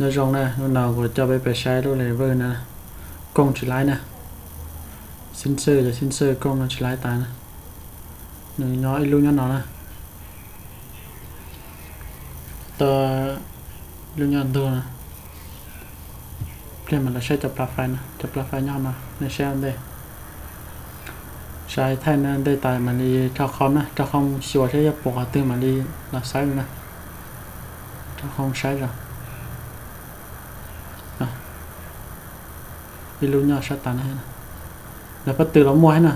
Nyob zoo na, hnub no kuv coj peb pais saib lub level no. Kooj tsis laib na. Sensor, cov sensor kooj no tsis laib tas na. Nws nyob ib lub nyob no na. Tau ib lub nyob ntug no. Pliag mam los saib cov pla fais no, cov pla fais nyob no nej saib ua ntej. Saib thaij ua ntej tas mam li rho qhov na, rho qhov xyuas saib yog pom qhov twg mam li los saib na. Rho qhov saib os. Ib lub nyob sab tas no. Lawv pob tw los muaj thiab na.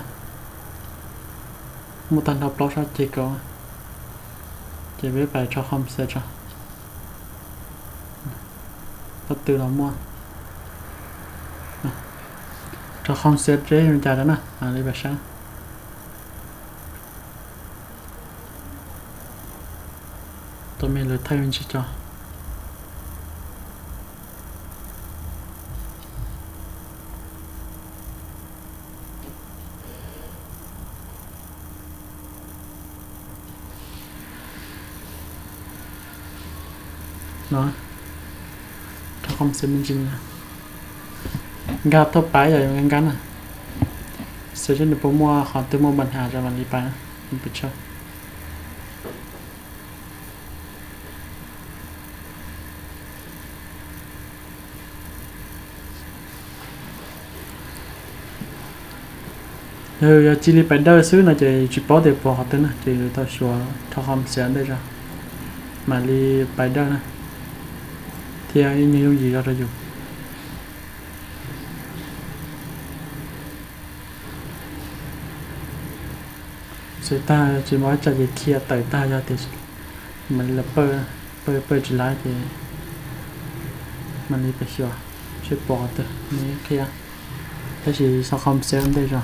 Muaj tag nrho plaub sab ceg kaum. Ces peb pais rho qhov xyuas tso. Pob tw los muaj. Rho qhov xyuas seb zoo cas rau na, mam li pais saib. Tus me lawv thaij me ntsis tso. No, rho qhov xyuas me ntsis. Nkag thoob plaws yog nkag na. Xyuas seb nws puas muaj qhov twg muaj npa has rau mam li pais pes tsawg. Yog cia li pais dawj xwb no ces tsis paub tias pom qhov twg na, ces yuav tau xyuas rho qhov xyuas ntej tso, mam li pais dawj na, thiaj ib nyuag yooj yim zog rau yus. Xwb tag tsis muaj ib tsam ces khiav tawm tag yog tias mam li los pawj, pawj pawj tsis laib ces mam li pais xyuas seb pom qhov twg mam li qhia. Tab sis xyuas qhov xyuas ntej tso.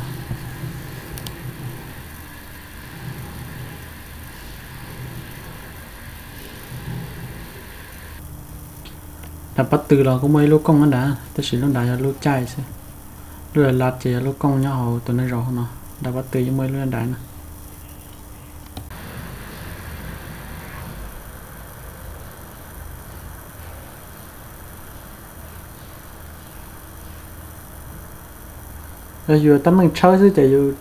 Nram pob tw los kuj muaj ib lub kooj nrad, tab sis lub nrad yog lub caij xwb. Lub lav ces yog lub kooj nyob hauv tus neeg zaum no, nram pob tw yeej muaj ib lub nrad na. Yog yus tab meeg tshawb xwb ces yus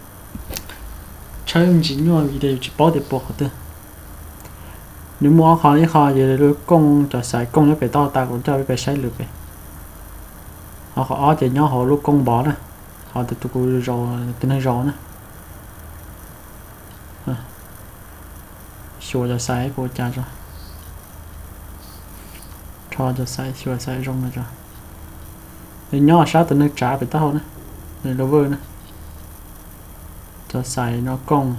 tshawb me ntsis nyuaj vim tias yus tsis paub tias pom qhov twg. Nws muaj ob qho, ib qho ces lub kooj cov xaiv kooj nyob pem toj tas kuv coj peb pais saib lwm pem. Ho qhov ob ces nyob hauv lub kooj npov na, hauv tus, tus neeg zaum na. Xyuas cov xaiv puas ua cas tso. Rho cov xaiv, xyuas xaiv zoo no tso. Nws nyob sab tus neeg tsav pem taub hau na, nws lub vwj na. Cov xaiv no kooj,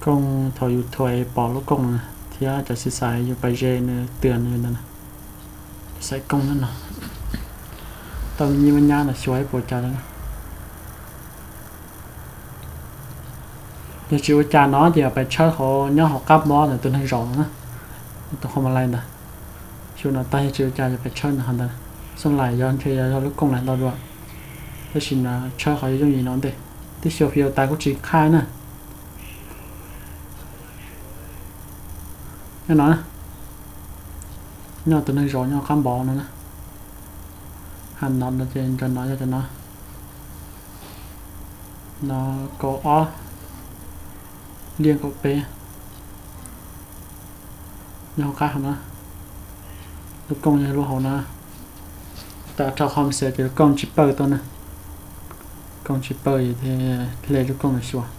kooj thaum yus thuam pom lub kooj no na, thiab cov xaiv yus pais ze nws twam nws ntawd na. Cov xaiv kooj no no, tau me nyib me nyab no xyuas ib puas cas lawm na. Yog tsis ua cas no ces pais tshawb qhov nyob hauv qab mob ntawm tus neeg zaum no na, tus qhov ma lais ntawd. Xyuas no tag yog tsis ua cas yog pais tshawb no hov ntawd. Xoj lais yog ntshe yog lub kooj lais ntau dua, tab sis no tshawb qhov yooj yim no ntej. Twb xyuas fiu tas kuj tsis qhab na. Nyob no, nyob tus neeg zaum nyob qab npov no na. Hab no no ces nrog no yog cov no. No kaum ob, liaj kaum peb. Nyob hauv qab hauv no, lub kooj yog lub hauv no. Tam rho qhov xwb ces lub kooj tsis pawj tuaj na. Kooj tsis pawj thiaj hle lub kooj los xyuas.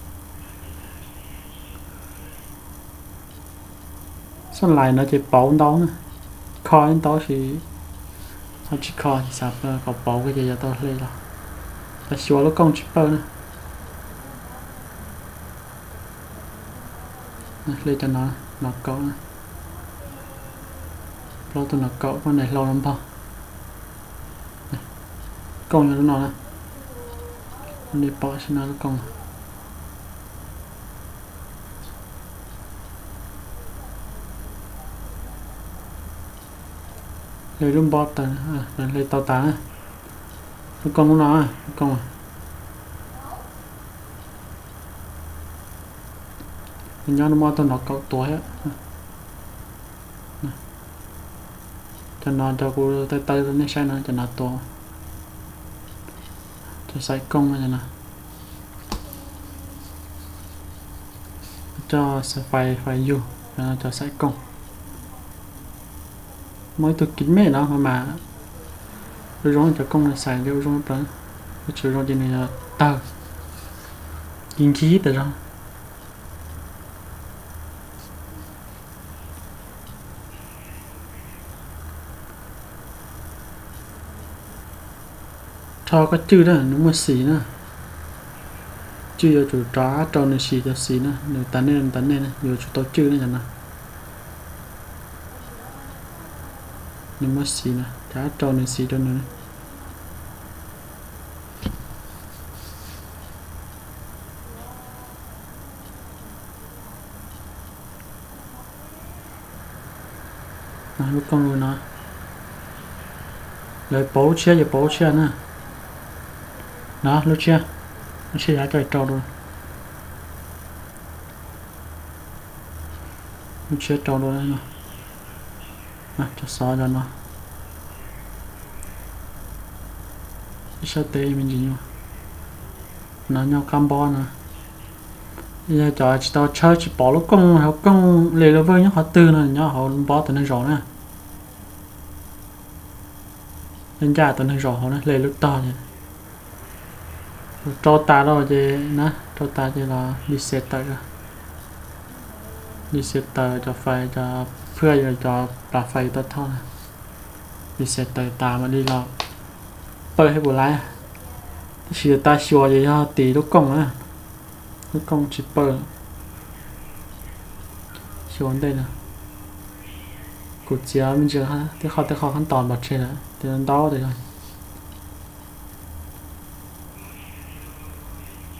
Xoj lais no ces pauv ntau na, kho ib ntau sis ho tsis kho, xav kom pauv ces yuav tau hle los, tau xyuas lub kooj tsis pawj na. Hle cov no, no kaum na, plaub tug no kaum, poj niam hlau no npog. Kooj yog lub no na, nej pom seb no lub kooj. Hle lub npob tawm, hle tau tas na. Lub kooj lub no, lub kooj. Nyob no muaj tug no kaum tuav thiab. Cov no cov kuv taw taw rau nej saib no, cov no tua, cov xaim kooj no, cov no coj xaim fais fais yug, cov no cov xaim kooj. Muaj ib tug kis mej no mas ua zoo, cov kooj no xais li ua zoo plaws, tsis ua zoo ces nws yuav tawg, ci nkig tas zog. Rho koj cwj na, nws muaj xis na. Cwj yuav tsum rov qab rau nws sim cov xis na, nws tas nej tas nej na, yuav tsum tau cwj na cov no. Nws muaj xis na, rov qab rau nws xis rau nws. Lub kooj lub no, lawv pauv lub tshiab ces pauv lub tshiab na. No lub tshiab, lub tshiab yav coj rau dua. Lub tshiab rau dua, cov xov cov no, ib sab teb me ntsis nyuaj. No nyob qab npob no, yog cov tsis tau tshawb tsis pom lub kooj hauv kooj le lub vwj nyob qhov twg no nyob hauv npob tus neeg zaum na. Ncaj tus neeg zaum hauv na, hle lub tog ces rau tas lawm ces na, rau tas ces los reset tawm, reset tawm cov fais, cov phwj yog cov plas fais tau thauj na, reset tawm tas mam li los pawj hib pus laib. Tab sis tas xyuas ces yog tim lub kooj na, lub kooj tsis pawj. Xyuas ntej no, kuv txiav me ntsis tej qhov tej qhov qab tos npog tseg lawm, tes ntau tes zog.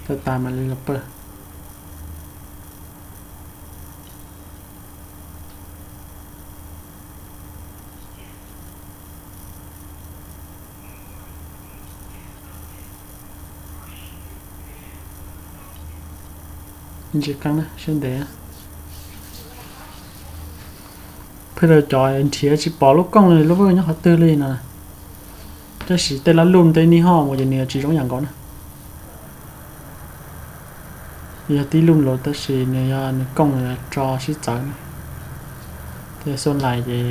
Tawm tas mam li los pawj. Ntsis qeeb na, siab ntev. Pheej rau cov nrhiav tsis pom lub kooj li lub vwj nyob qhov twg li no. Tab sis tej lab lum tej nij hoj mus ces nws yuav tsis zoo yam nkaus na. Yog tib lum los tab sis nws yog nws kooj yuav tso sib txawv na. Tej xuaj lais ces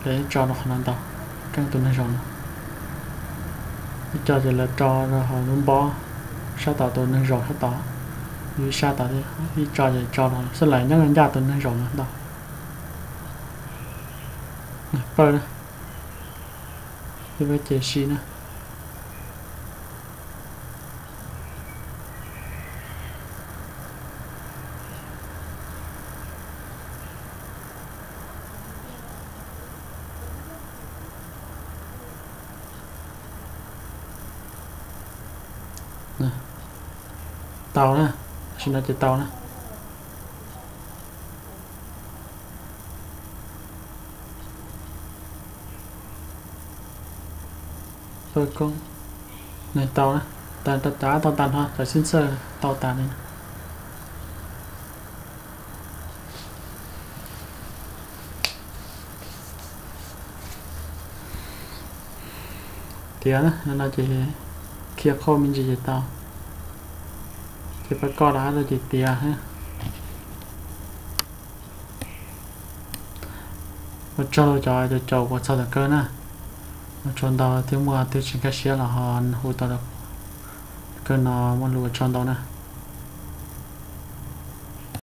lawv tso rau qhov no ntau, keej tus neeg zaum no. Ib co ces lawv tso rau hauv lub npob sab tod, tus neeg zaum sab tod, ib sab tod thiab, ib co ces tso rau xuaj lais nyob ncaj tus neeg zaum no ntau. Pawj na, peb ces si na. Tau na, tam sim no ces tau na. Pawj koob, nws tau na, tau tas, tau tas no, cov sensor tau tas li. Tiav na, no ces khiav qhauj me ntsis ces tau. Ces pab koj los rau ces tiav. Ua tsaug rau cov caum uas txog thaum kawg na. Ua tsaug ntau, twb muaj twg tsis nkag siab los ho hu tau rau kuv. Kawg no muaj lus ua tsaug ntau na.